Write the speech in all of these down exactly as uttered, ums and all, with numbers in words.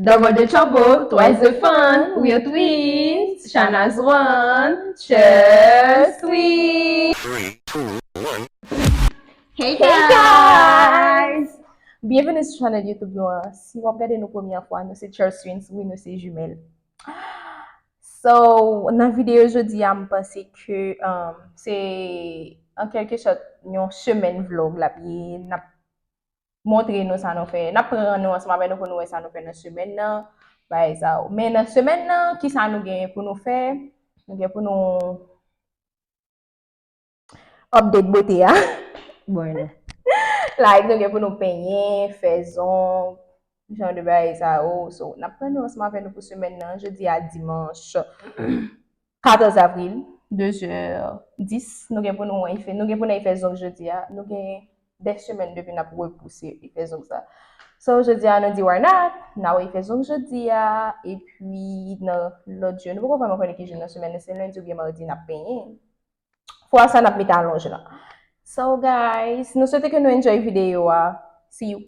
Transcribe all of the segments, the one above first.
Double the trouble, twice the fun. We are twins. Shana's one. Cheers, twins. Three, two, one. Hey, guys! Byenveni sou chanèl YouTube nou an. Si w ap gade nou premyè fwa, nou se Cheers Twins, wi, nou se jimèl. So, nan videyo jodi a, m panse ke, um, se, an kèlke sòt, yon semèn vlog l ap ye. N ap montre nou sa nou fè. N ap pran nou ansanm avè nou pou nou wè sa nou fè nan semèn nan. Bagay sa yo. Men nan semèn nan, ki sa nou gen pou nou fè? Nou gen pou nou update bote a. Like, nou gen pou nou penyen, fè zong, jan de bagay sa yo. So, n ap pran nou ansanm avè nou pou semèn nan. Jodi a dimanch katòz avril, de zè dis, nou gen pou nou wè efè, nou gen pou n al fè zong jodi a. Nou gen dè semèn depi n ap repouse efè zong sa. So, jodi a, nou di why not? N a wè efè zong jodi a, epi nan lòt jou, nou poko vrèman konnen ki jou nan semèn nan, se lendi oubyen madi n ap penyen. Fwa sa, n ap mete alonj lan. So, guys, nou swete ke nou enjoy videyo a. See you.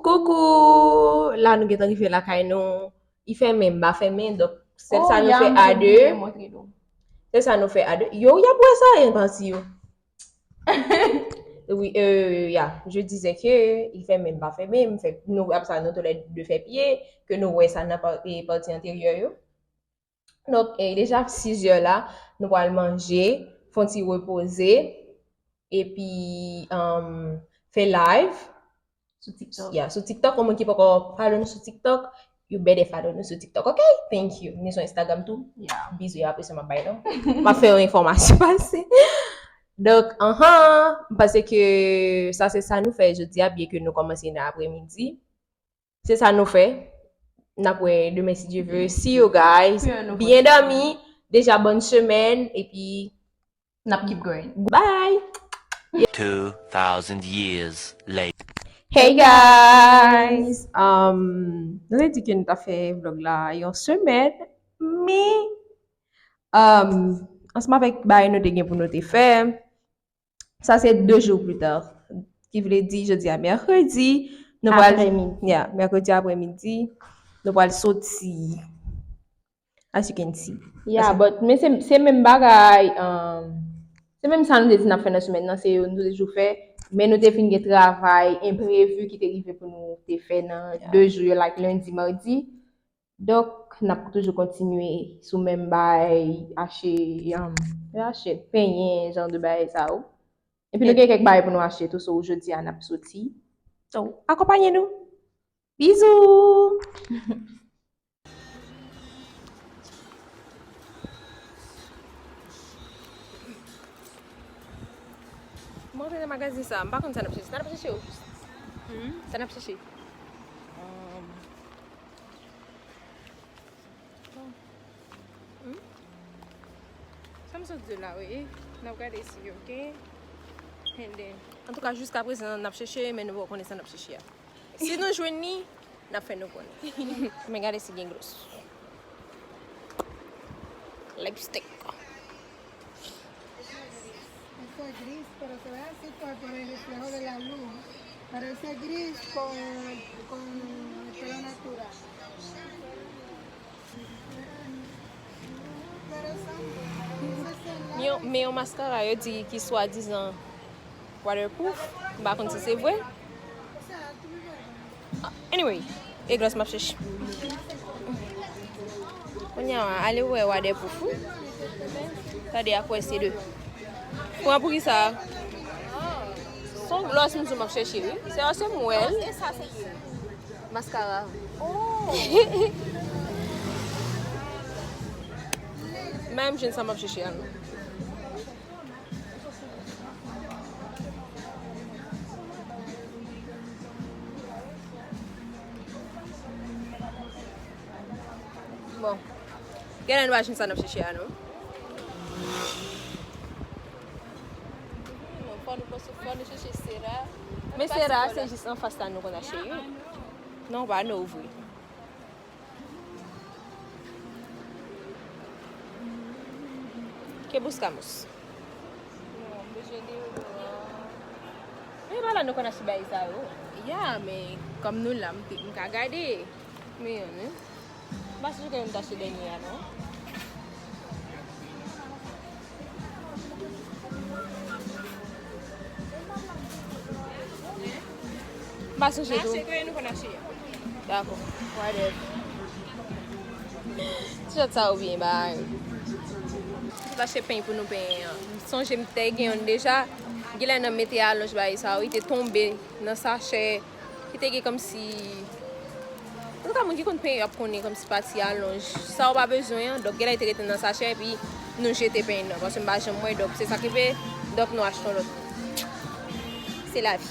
Koukou! La nou gentan rive lakay nou. Li fèmen, m pa fèmen, donk sèl sa nou fè a de. Sèl sa nou fè a de. Yo, y ap wè sa, en pati yo. Wi, euh, ya, je disais que li fèmen, m pa fèmen, m fè, nou, apre sa, nou toulède fè pye, ke nou wè sa nan pa-, e, pati anteryè yo. Donk, e, deja sis zè la, nou pral manje, fè yon ti repoze, epi, um, fè live. Sou TikTok. Ya, sou TikTok, yon moun ki poko follow nou sou TikTok, you better follow nou sou TikTok, ok? Thank you. Ni sou Instagram tou. Ya. Bizou, y ap apresye m ap bay nou. M ap fè yon enfòmasyon pase. Donk, anhan, m panse ke sa se sa nou fè jodi a, byen ke nou kòmanse nan apremidi. Se sa nou fè. N ap wè demen si Dye vle. See you guys. Byen dòmi. Deja bòn semèn. Epi n ap keep going. Bye. Two thousand years later. Hey guys. Um, nou te di ke nou ta fè vlog la yon semèn. Men, um, ansanm avèk bagay nou te gen pou nou te fè, Sa se de jou pli ta. Ki vle di jodi a mèkredi, nou pral, aprèmidi. Yeah, mèkredi aprèmidi, nou pral soti. As you can see. Yeah, but men se, se menm bagay, um, se menm sa nou te di n ap fè nan semèn nan, se yo nou te toujou fè, men nou te fin gen travay enprevi ki te rive pou nou te fè nan de jou yo, like lendi, madi. Donk, n ap toujou kontinye sou menm bagay, achte, um, achte, penyen, jan de bagay sa yo. Epi nou gen kèk bagay pou nou achte tou, so jodi a n ap soti. So, akonpanye nou. Bizou! Mwen antre nan magazin sa, m pa konn sa n ap chèche. Sa n ap chèche o jis? Hmm? Sa n ap chèche? Um, bon. Hmm? Sa m sot di la, wi. N ap gade si yo gen. And then, antouka, jiska prezan, n ap chèche, men nou poko konnen sa n ap chèche a. Si nou jwenn li, n ap fè nou konnen. Men gade si gen glos. Lipstick. Eso es gris, pero se ve así por, por el reflejo de la luz. Parece gris con, con el pelo natural. Men yon, men yon maskara yo di ki swadizan waterproof. M pa konn si se vre. Anyway, e glos m ap chèche. Kounye a, ale wè waterproof wi. Gade ak wè se de. Pran pou ki sa? Se yon glos m di m ap chèche wi. Se, se m wè l. Maskara. Oh! M pa menm jwenn sa m ap chèche a non. Bon. Genlè nou pa jwenn sa n ap chèche a non. Fò nou, fò nou chèche Sera. Men Sera se jis anfas la nou konn achte yo. Non, pa nou ouvri. Que buscamos? Non, m bezwen deodora. Men pa la nou konn achte bagay sa yo. Ya, men kòm nou la, m te, m ka gade. Men, hein? M pa sonje ke nou t achte dènye a, non. M pa sonje tou. N achte kote nou konn achte a. Dakò. Whatever. Ti chat sa yo byen bay. M sot achte peny pou nou penyen an. M sonje m te gen youn deja. Genlè nan mete alonj bagay sa yo, li te tonbe nan sachè. Ki te gen kòmsi, antouka, moun ki konn penyen yo ap konnen kòmsi pati alonj sa ou pa bezwen an, donk genlè li te rete nan sachè epi nou jete penyen nan, paske m pa janm wè, donk se sa k rive, donk nou achte yon lòt. Se lavi.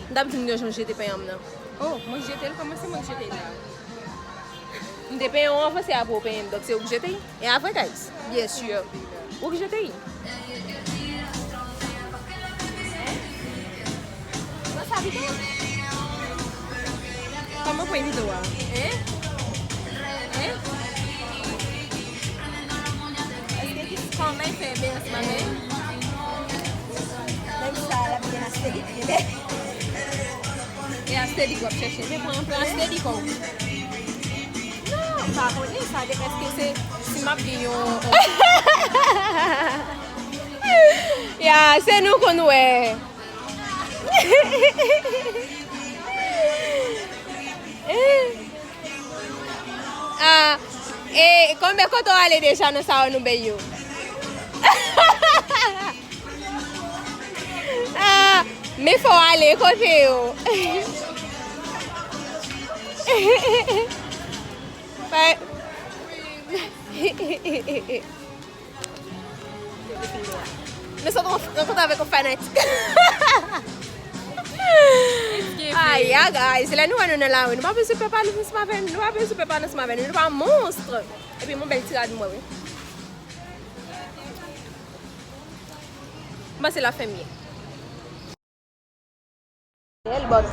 M t ap di m gen jan jete penyen m nan. Oh, mwen jete l, kòman se mwen k jete l la? M te penyen w anvan, se apre w penyen m. Donk, se ou ki jete l. E apre, guys? Byen si. Ou ki jete l. Pran sa pito. Kòman pran pito a? Hein? Hein? Èske ki kòman fè bèl maten? Menm sa, l ap byen achte li. E aste di w ap chèche. Men pran, pran aste di kò w. Non, m pa konnen, sa depann èske se si m ap gen yon, yon. Ya, se nou konn wè. Ah, e konbyen kote w ale deja nan sa yo nou bay yo? Ah, men fò w ale kote yo. Nou sot rankontre avèk yon fanatik. Aya, guys, lè nou wè nou nan lari, nou pa bezwen pè pa nou ansanm avè nou, nou pa bezwen pè pa nou ansanm avè nou, nou pa monstr. Epi m yon bèl ti rad mwen, wi. M panse l ap fè m byen. Bèl, but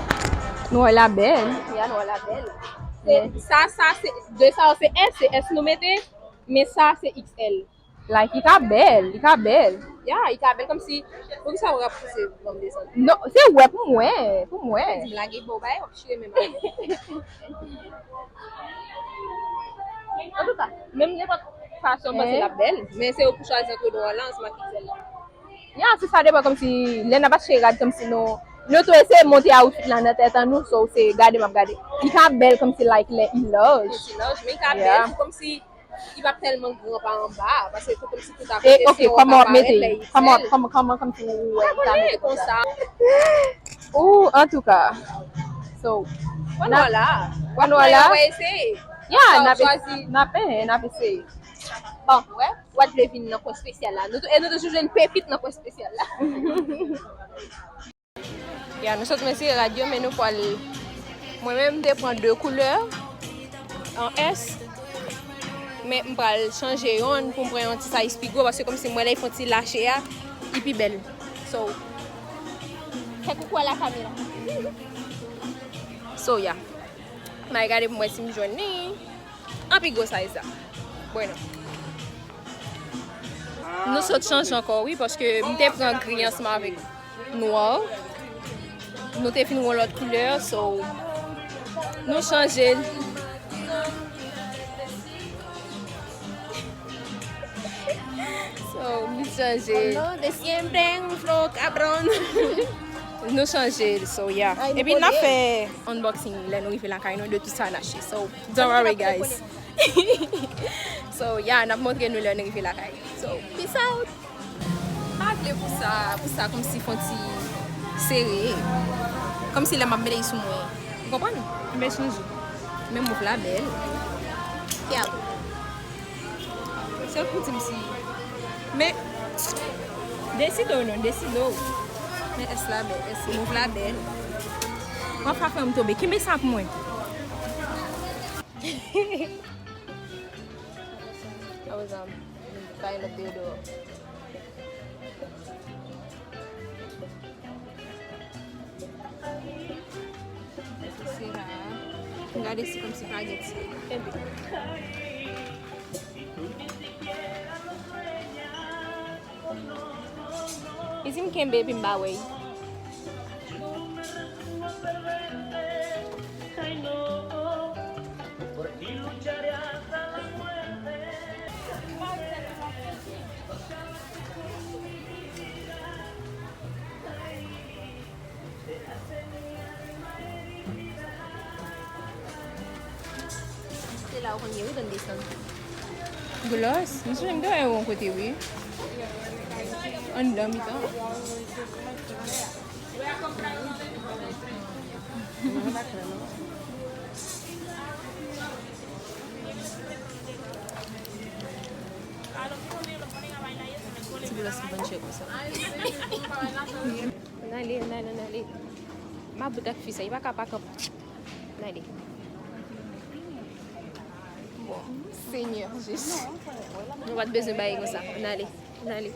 nou wè la bèl. Ya, nou wè la bèl. Se, sa, sa, se, de sa yo se S, se S nou mete, men sa se X L. Like, li ka bèl, li ka bèl. Ya, li ka bèl kòmsi, poukisa w ap pouse ban m desann? Non, se wè pou mwen, pou mwen. Di m lage bò bay, w ap chire menm avè. Antouka, menm nenpòt fason m panse l ap bèl, men se ou pou chwazi antre nwa la ansanm ak piksèl la. Ya, se sa depan kòmsi lè n ap achte rad kòmsi nou nou tou eseye monte outfit la nan tèt an nou, so se gade m ap gade. Li ka bèl kòmsi like lè li laj. Kòmsi laj, men li ka bèl tou kòmsi li p ap tèlman gran pa anba, paske tou kòmsi tout akote se yon ka parèt lè li fèl. Kòman, kòman, kòman kòmsi ou wè li ka mete konsa. Ou antouka. So, pandan w la, pandan w la, w ap eseye. Ya, n ap chwazi. N ap, eh, n ap eseye. Bon, wè, w ap vle vin nan kwen espesyal la. Nou tou, e nou toujou jwenn pepit nan kwen espesyal la. Ya, nou sot mete rad yo, men nou pral, mwen menm, m te pran de koulè an S, men m pral chanje yonn pou m pran yon ti size pi gwo, paske kòmsi m wè lè l fè yon ti lache a, li pi bèl. So, fè koukou a la kamera. So, ya. M al gade pou m wè si m jwenn li. An pi gwo size la. Bueno. Nou sot chanje ankò, wi, paske m te pran gri ansanm avèk nwa. Nou te fin yon lòt koulè, so, nou chanje l. So, nou chanje l. Uno de siempre, un flow cabrón. Nou chanje l, so, yeah. Epi n ap fè unboxing lè nou rive lakay nou de tout sa n achte. So, don't worry, guys. So, yeah, n ap montre nou lè nou rive lakay. So, peace out. M pa vle pou sa, pou sa kòmsi fè yon ti sere. Kòmsi lè m ap mete l sou mwen. Ou konprann? Men chanje. Men mouv la bèl. Kyab. Sèl pou di m si. Men, deside w non, deside w. Men S la bèl, S, mouv la bèl. W ap fè m tonbe. Kenbe sa pou mwen. That was, um, kind of Theodore. Se la. Gade si kòmsi pa gen ti. Kenbe. E si m kenbe epi m pa wè l? Se la ou konn ye wi, donn desann. Gloss? M sonje m te wè yon kote wi. Anndan mitan. Ti gloss ki vann chè konsa. N ale, n ale, n ale. Mabout ak fi sa, li pa ka pa kanpe. N ale. Bon, Senyè Jezi. Nou pa t bezwen bay konsa. N ale, n ale.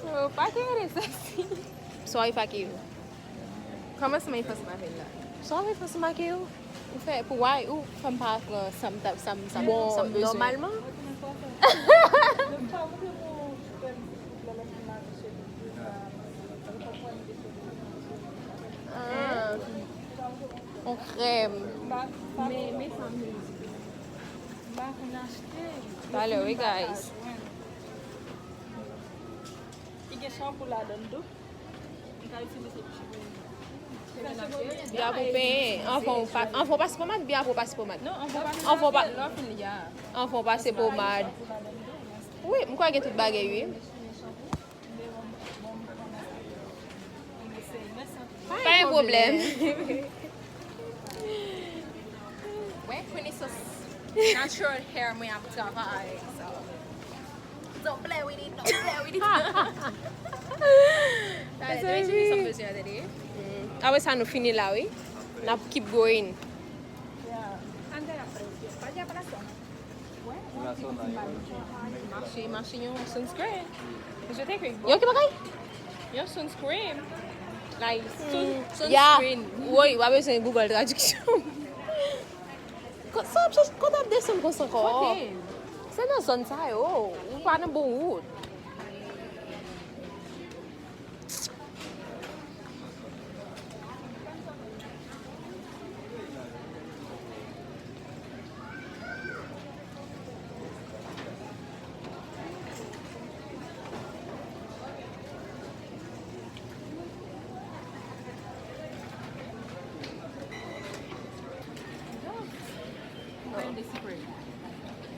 Oh, pa kere sa si. Sorry, pa kere. Kòman se mwen fè sa avè l la? Sa w fè sa make yo? Ou fè pou why ou fè m pa pran sa m ta sa m sa m sa m bezwen. Bon, nòmalman. Ah. On krèm. Men men sa m bezwen. M pa konn achte. Talè wi guys. Li gen chanpou ladann tou. Byen pou penyen, anvan ou pa, anvan ou pase pomad, byen apre ou pase pomad. Non, anvan ou pase pomad. Anvan ou pase pomad. Wi, m kwè gen tout bagay wi. Pa gen pwoblèm. Wè, konesans natural hair mwen ap travay. So. Don't play with it, don't play with it. Talè, demen cheri, sa m bezwen an, tande. Apre sa, nou fini la, wi. N ap keep going. Mache, mache, yon sunscreen. Yon ki bagay? Yon sunscreen. Like, sun, sunscreen. Woy, w ap bezwen Google Traduction. Sa ap chèche, kote ap desann konsa ankò? Kote? Se nan zòn sa yo, ou pa nan bon wout.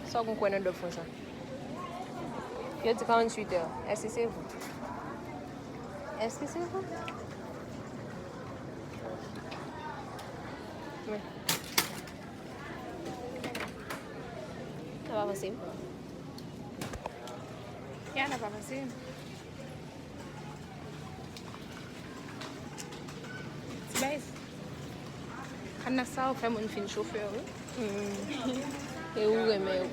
Sa w konn kwè nan dòf konsa? Yo di karanntuit è. Èske se vre? Èske se vre? Men. Sa pa avanse. Ya, n ap avanse. Ti bay. Kannas sa yo fè moun fin chofè, wi. E ou renmen yo.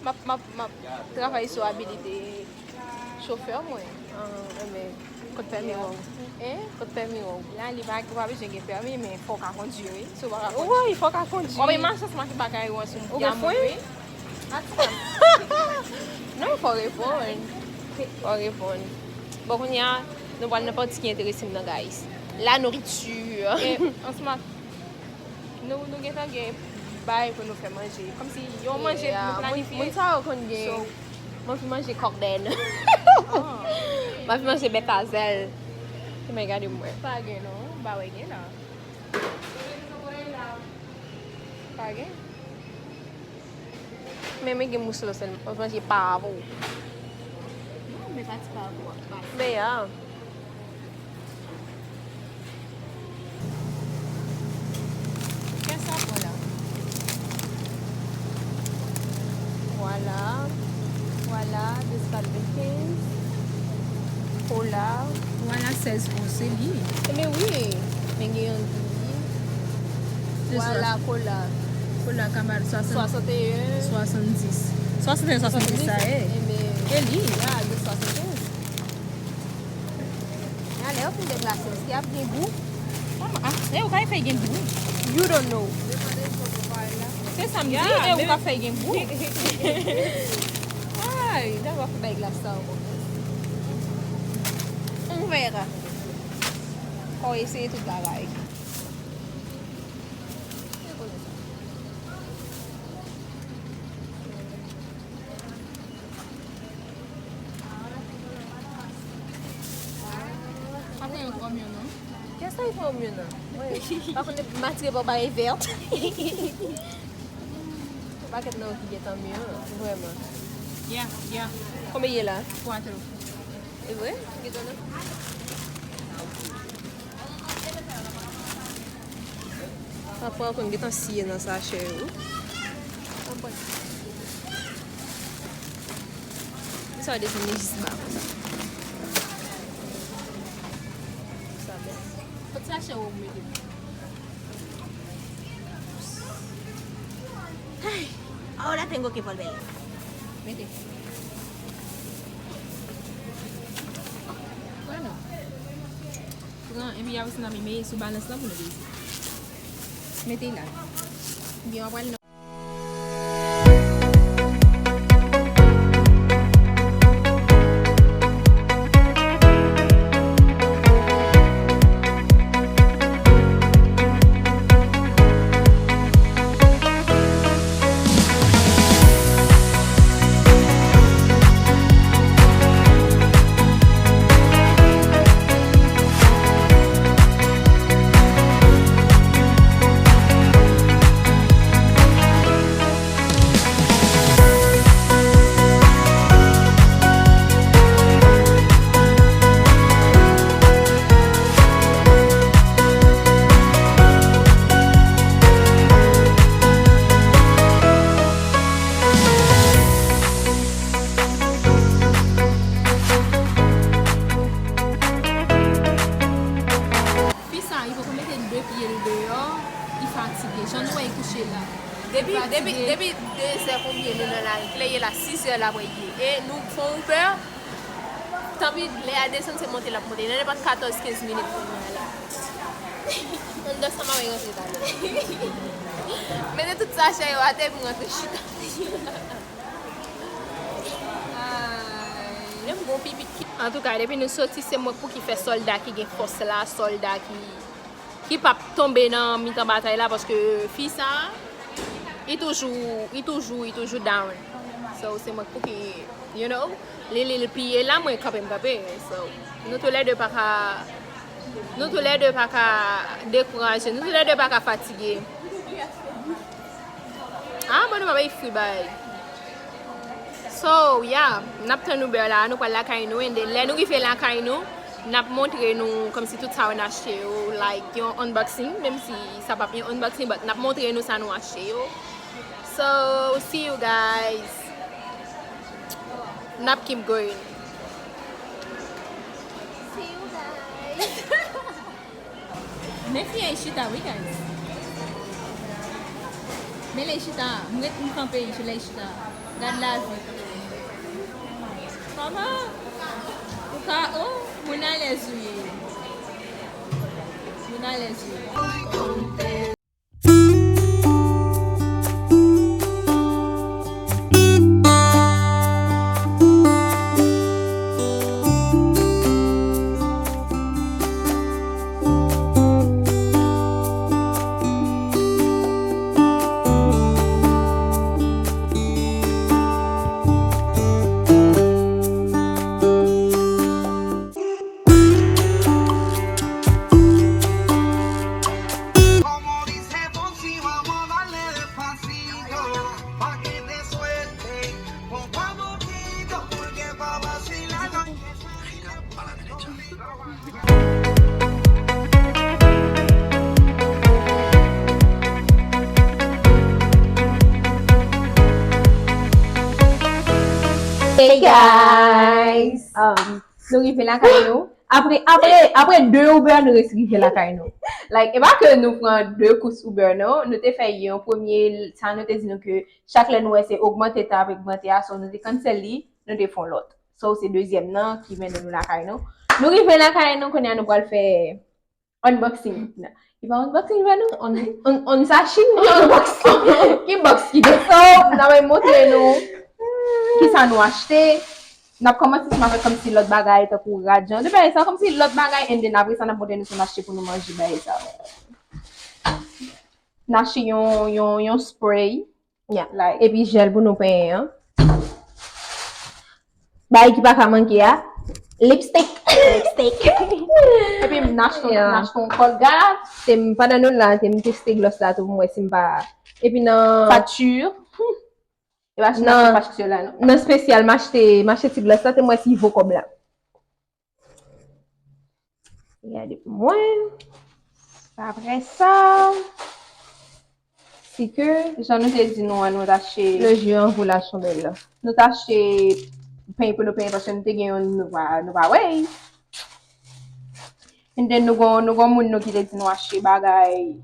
M ap, m ap, m ap travay sou abilite chofè mwen. Ah, enben, kot pèmi w? Hein? Kot pèmi w? La, li pa, ou pa bezwen gen pèmi, men fò w ka kondui, wi. Si w pa ka kondui. Wi, fò w ka kondui. Ou gen malchans mache bagay ou ansanm. Ou gen fren? Non, fò w reponn. Fò w reponn. Bon, kounye a, nou pral nan pati ki enterese m nan, guys. La nourriture. E, ansanm ak nou, nou gentan gen bagay pou nou fè manje. Kòmsi yon manje nou planifye. Moun sa yo konn gen. So, m anvi manje kòk dèn. M anvi manje bèt a zèl. Ki mwen gade mwen. Pa gen non, m pa wè gen la. Pa gen. Men, men gen mous lan sèlman. Mwen manje pavo. Non, men pa ti pavo a. Men ya. Kè sa pran la? Vwala. Vwala, de sèt vennkenz. Kola. Vwala, sèz onz, se li. Enben wi. Men gen anguille. Vwala, kola. Kola, kamal, swasann, swasanteyen. Swasanndis. Swasanteyen, swasanndis, sa ye. Enben, e li. Ya, de swasantenz. Alè, yo fin deglase, èske y ap gen gou? Kòman? Ah, e ou ka fè gen gou? You don't know. Se sa m di, e ou ka fè gen gou? Ay, dakò, fè bay glas sa ankò. Un verre. Fò w eseye tout bagay. Pa pran yon kòm yo non. Kè sa yon kòm yo non? Pa konn depi m atire pa w bagay vèt. Pakèt nan yo ki gentan mye, vrèman. Yeah, yeah. Konbyen ye la? Kuatro. E vre? Gentan nan? Papa konn gentan siye nan sachè yo. Papa. Sa desann li jis ba konsa. Sa bèl. Kot sachè ou mete? Ay, ahora tengo que volver. Mete. Bueno. Pran, epi apre sa n ap mete sou balans lan pou nou peze. Mete la. Ebyen, w ap pral nan Fi sa, li poko mete de pye l deyò, li fatige. Jan nou wè li kouche la. Depi, depi, depi de zè konbyen nou nan lari? Kilè ye la? Sis zè l apre ye. E nou fè yon Uber, tanpi lè a desann, se monte l ap monte. Nan nenpòt katòz, kenz minit pou nou la. Anndan sa m ap rantre talè. Mete tout sachè yo atè pou m rantre chita. Ay, menm gon pipi ki... Antouka, depi nou soti, se mwen k pou ki fè sòlda ki gen fòs la, sòlda ki, ki p ap tonbe nan mitan batay la, paske fi sa, li toujou, li toujou, li toujou down. So, se mwen k pou ki, you know, li, li, li piye la, mwen kanpe, m kanpe. So, nou toulède pa ka, nou toulède pa ka dekouraje, nou toulède pa ka fatige. Ah, bon, nou pa bay free bay. So, yeah, n ap tann Uber la, nou pral lakay nou, and then lè nou rive lakay nou, n ap montre nou kòmsi tout sa yo n achte yo, like, yon unboxing, menm si sa p ap yon unboxing, but n ap montre nou sa nou achte yo. So, see you guys. N ap keep going. See you guys. Men fi a chita wi, guys. Men lè chita, m ret m kanpe, lè chita. Gad lavi. Kòman? Ou ka, oh, moun alèz ou ye. Moun alèz ou ye. Hey guys! Um, nou rive lakay nou. Apre, apre, apre de Uber, nou resi rive lakay nou. Like, e pa ke nou pran de kous Uber, non. Nou te fè yon premye, sa nou te di nou ke chak lè nou wè se ogmante, t ap ogmante a, so nou te cancel li, nou te fè yon lòt. So, se dezyèm nan ki mennen nou lakay nou. Nou rive lakay nou, kounye a nou pral fè unboxing. Li pa unboxing, li pa non. Un, un, unsashing, li unboxing. Ki box ki de? So, n ap montre nou kisa nou achte. N ap kòmanse ansanm avèk kòmsi lòt bagay, tankou rad, jan de bagay sa, kòmsi lòt bagay, and then apre sa, n ap montre nou sa n achte pou nou manje bagay sa. N achte yon, yon, yon spray. Yeah. Like, epi jèl pou nou penyen an. Bagay ki pa ka manke a, lipstick. Lipstick. Epi m achte, yeah, m achte yon Colgate. Te m, pandan nou la, te m teste gloss la tou pou m wè si m pa. Epi nan facture. E pa si nan, nan facture la, non. Nan spesyal, m achte, m achte ti gloss la, te m wè si vo kòb la. Gade pou mwen. Apre sa, si ke, jan nou te di nou an, nou t achte le jus en vous la chandelle la. Nou t achte peny pou nou penyen paske nou te gen yon nou pa, nou pa wè. And then nou gon, nou gon moun nou ki te di nou achte bagay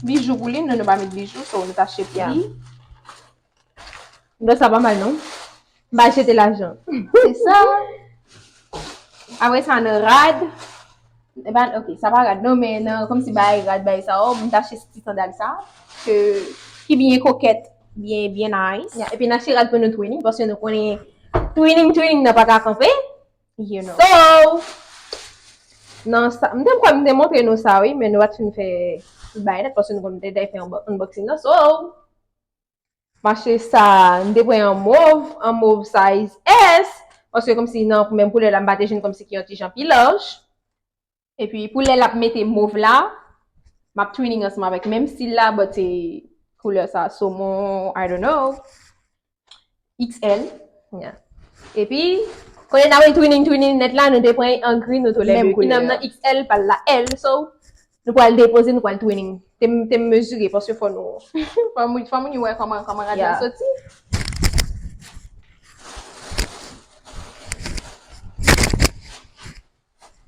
bijou pou li, nou, nou pa met bijou, so nou t achte pou li. Bon, sa pa mal, non? M pa jete lajan. Se sa. Apre sa, nan rad. E pa, ok, sa pa rad, non, men nan, kòmsi bay rad, bay sa, oh, m t achte ti sandal sa, ke, ki byen kokèt, byen, byen nice. Yeah, epi n achte rad pou nou twinning, paske nou konnen twinning, twinning nan pa ka kanpe. You know. So, nan sa, m te kwè m te montre nou sa, wi, men nou pa t fin fè tout bagay nèt, paske nou konn m te dèy fè yon unboxing nan. So, m achte sa, m te pran an mov, an mov size S, paske kòmsi nan menm koulè la, m pa te jwenn kòmsi ki yon ti jan pi laj. Epi pou lè l ap mete mov la, m ap twinning ansanm avèk menm stil la, but se koulè sa, saumon, I don't know. X L. Yeah. Epi, kounye n ap twinning, twinning nèt la, nou te pran an gri, nou tou lè de. Ki nan X L, pa l la L, so, nou pral depoze, nou pral twinning. Te m, te m mezire, paske fò nou, fò moun, fò moun yo wè kòman, kòman rad la soti.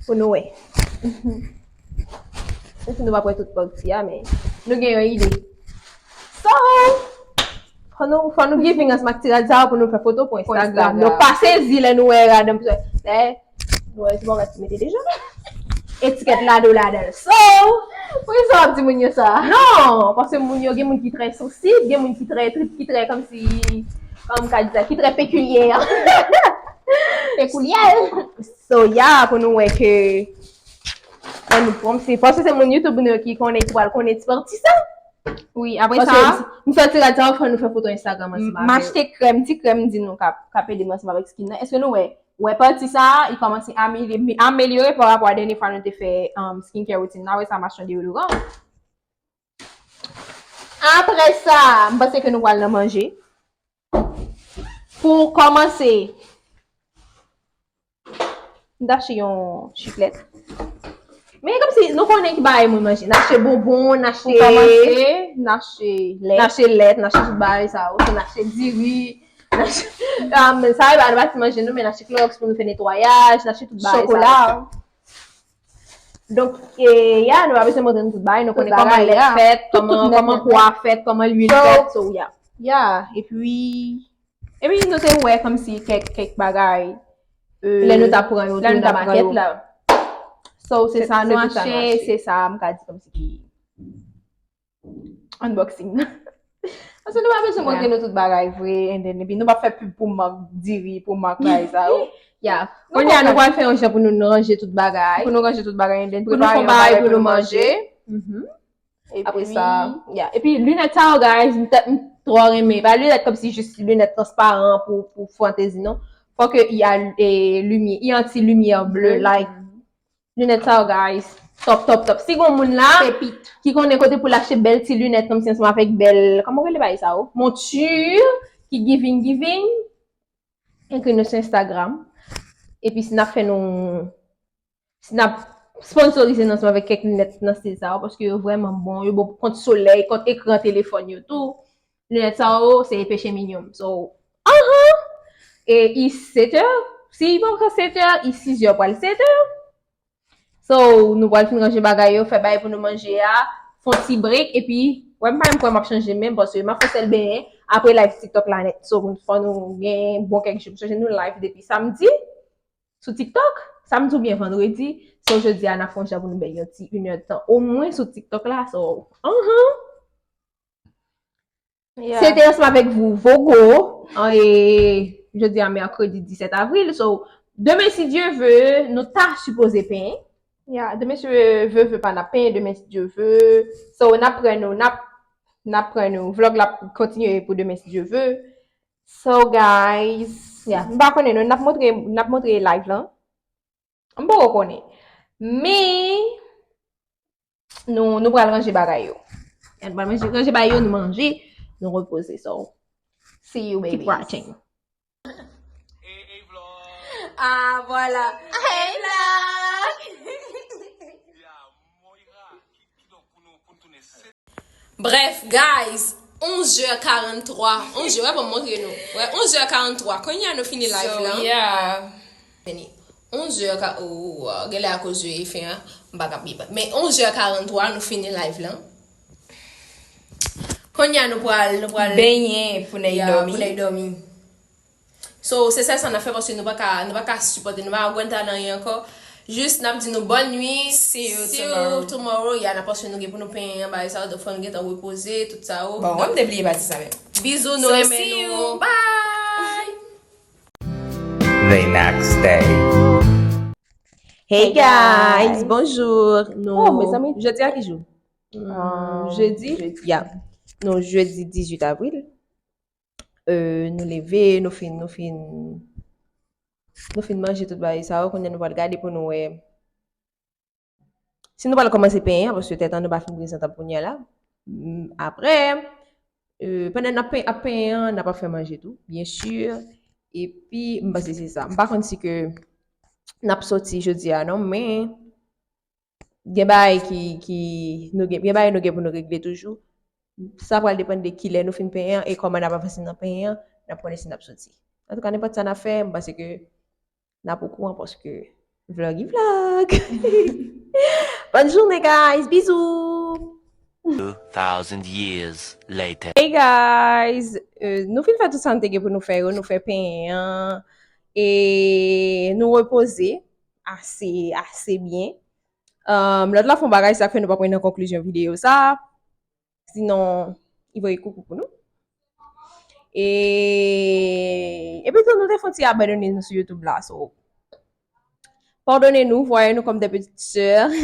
Pou nou wè. Menm si nou p ap wè tout pati a, men nou gen yon ide. So, fò nou, fò nou giving ansanm ak ti rad sa yo pou nou fè foto pou Instagram. Nou pa sezi lè nou wè rad an plis. Lè nou wè se bon rad ki mete deja. Etikèt la dou ladan l. So, Poukisa w ap di moun yo sa? Non, paske moun yo, gen moun ki trè sansib, gen moun ki trè, ki trè kòmsi, kòm ka di sa, ki trè pekilyè. Pekilyè. So, yeah, pou nou wè ke, fò nou pran, se, paske se moun YouTube nou yo ki konnen, ki pral konnen ti pati sa. Wi, apre sa, m sòti rad sa, fò nou fè foto Instagram ansanm avè yo. M achte krèm, ti krèm di nou k ap, k ap ede m ansanm avèk skin nan. Èske nou wè? Wè pati sa a, li kòmanse amelyore, amelyore pa rapò a dènye fwa nou te fè, um, skincare routine la, wè sa m achte yon deodoran. Apre sa, m panse ke nou pral nan manje. Pou kòmanse, m t achte yon chiklèt. Men kòmsi nou konnen ki bagay moun manje. N achte bonbon, n achte, pou kòmanse, n achte lèt, n achte lèt, n achte tout bagay sa yo. N achte diri, n achte, um, sa yo, nou pa ti manje nou, men n achte klòks pou nou fè netwayaj, n achte tout bagay sa yo. Chokola. Donk, e, ya, nou pa bezwen montre nou tout bagay, nou konnen kòman lèt fèt, kòman, kòman pwa fèt, kòman lwil fèt, so, ya. Ya, epi, epi nou te wè kòmsi kèk, kèk bagay, e, lè nou t ap pran yo tou nan makèt la. So, se sa nou achte, se sa m ka di kòmsi ki unboxing nan. Paske nou pa bezwen montre nou tout bagay vre, and then, epi nou p ap fè pib pou mak diri, pou mak bagay sa yo. Ya. Kounye a, nou pral fè yon jan pou nou ranje tout bagay. Pou nou ranje tout bagay, and then, pou nou fè yon bagay pou nou manje. Apre sa, ya. Epi, linèt sa yo, guys, m tè-, m twò renmen. Pa linèt kòmsi jis linèt transparan pou, pou fantezi, non. Fò ke y a, e, limyè, y a anti limyè ble, like, Linèt sa yo, guys. Top, top, top. Si gon moun la ki konnen kote pou l achte bèl ti linèt kòmsi ansanm avèk bèl, kòman w rele bagay sa yo? Monti ki giving, giving, ekri nou sou Instagram. Epi si n ap fè nou, si n ap sponsorize nou ansanm avèk kèk linèt nan stil sa yo, paske yo vrèman bon. Yo bon kont solèy, kont ekran telefòn yo tou. Linèt sa yo, se peche minyonm. So, anhan! E i sèt è, si i poko sèt è, i sis è pral sèt è. So, nou pral fin ranje bagay yo, fè bagay pou nou manje a, fè yon ti break, epi, wè, m pa menm kwè m ap chanje menm, paske m ap fè sèl benyen, apre live TikTok la nèt. So, fò nou gen bon kèk jou. Paske nou live depi samdi, sou TikTok, samdi oubyen vandredi. So, jodi a, n ap fè yon jan pou nou bay yon ti inèdtan, omwen sou TikTok la. So, anhan! Se te ansanm avèk vou, Vogo, an, e, jodi a, mèkredi disèt avril. So, demen, si Dye ve, nou ta sipoze penyen. Ya, demen, si Dye ve, ve pa n ap penyen, demen, si Dye ve. So, n ap pran nou, n ap, n ap pran nou. Vlog la ap kontinye pou demen, si Dye ve. So, guys, m pa konnen, non, n ap montre, n ap montre live lan. M poko konnen. Men, nou, nou pral ranje bagay yo. Ya, nou pral manje, ranje bagay yo, nou manje, nou repoze. So, see you, baby. Keep watching. Ah, vwala. Hey, vlog! Bref, guys, onz è karantwa, onz è, wè, bon, m montre nou. Wè, onz è karantwa, kounye a nou fini live lan. So, yeah. Fini. Onz è ka, oh, genlè akoz yo e fen an, m pa ka byen. Men onz è karantwa, nou fini live lan. Kounye a nou pral, nou pral benyen pou n al dòmi. Ya, pou n al dòmi. So, se sèl sa n ap fè paske nou pa ka, nou pa ka sipòte, nou pa ka aguanta nan anyen ankò. Jis n ap di nou bòn nwi. See you tomorrow. Ya, nan paske nou gen pou nou penyen bagay sa yo, donk fò nou gentan repoze, tout sa yo. Bon, wè m te bliye pati sa menm. Bizou, nou renmen nou. So, see you. Bye! The next day. Hey guys, bonjou. Nou, oh, mezanmi, jodi a ki jou? Hmm, jedi? Jedi. Ya. Nou, jedi dizuit avril. Euh, nou leve, nou fin, nou fin, nou fin manje tout bagay sa yo, kounye a nou pral gade pou nou wè si nou pral kòmanse penyen an, paske tèt an nou pa fin prezantab kounye a la. Mm, apre, euh, pandan n ap pen-, ap penyen an, n ap ap fè manje tou, byen si. Epi, m panse se sa. M pa konn si ke n ap soti jodi a non, men gen bagay ki, ki nou gen, gen bagay nou gen pou nou regle toujou. Sa pral depann de kilè nou fin penyen an e kòman n ap avanse nan penyen an, n ap konnen si n ap soti. Antouka, nenpòt sa n ap fè, m panse ke n ap okouran paske vlog i vlog. Bòn jounen, guys. Bizou. Two thousand years later. Hey, guys. Euh, nou fin fè tout sa n te gen pou nou fè yo. Nou fè penyen an. E nou repoze ase, ase byen. Um, lòt la fè yon bagay, sa k fè nou pa pran nan konklizyon videyo sa. Sinon, li voye koukou pou nou. E, epi tou, nou te fè yon ti abandone nou sou YouTube la. So, padone nou, voye nou kòm de petites sœurs.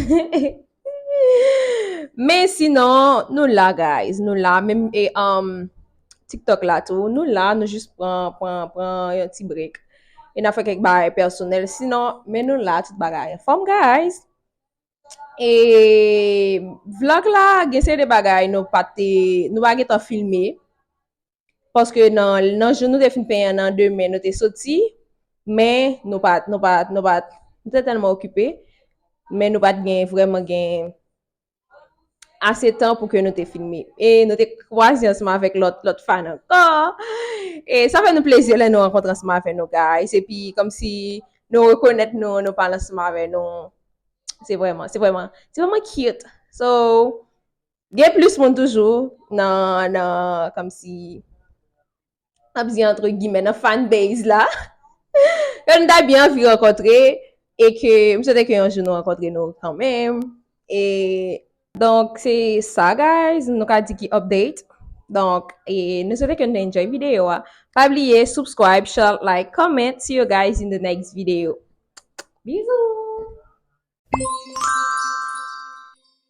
Men sinon, nou la, guys. Nou la. Menm e, um, TikTok la tou. Nou la, nou jis pran, pran, pran yon ti break. E n a fè kèk bagay pèsonèl. Sinon, men nou la, tout bagay anfòm, guys. E vlog la, gen seri de bagay nou pa te, nou pa gentan filme. Paske nan, nan jou nou te fin penyen an nan demen, nou te soti. Men nou pa, nou pa, nou pa, nou te tèlman okipe. Men nou pa t gen, vrèman gen ase tan pou ke nou te filme. E nou te kwaze ansanm avèk lòt, lòt fan ankò. E sa fè nou plezi lè nou rankontre ansanm avè nou, guys. Epi, kòmsi nou rekonèt nou, nou pale ansanm avè nou. Se vrèman, se vrèman, se vrèman cute. So, gen plis moun toujou nan, nan, kòmsi, m ap di, antre gimè, nan fan base la. Ke nou ta byen anvi rankontre, e ke m swete ke yon jou nou rankontre nou kanmenm. E donk, se sa, guys, nou ka di ki update. Donk, e nou swete ke nou enjoy videyo a. Pa bliye, subscribe, share, like, comment. See you guys in the next video. Bizou!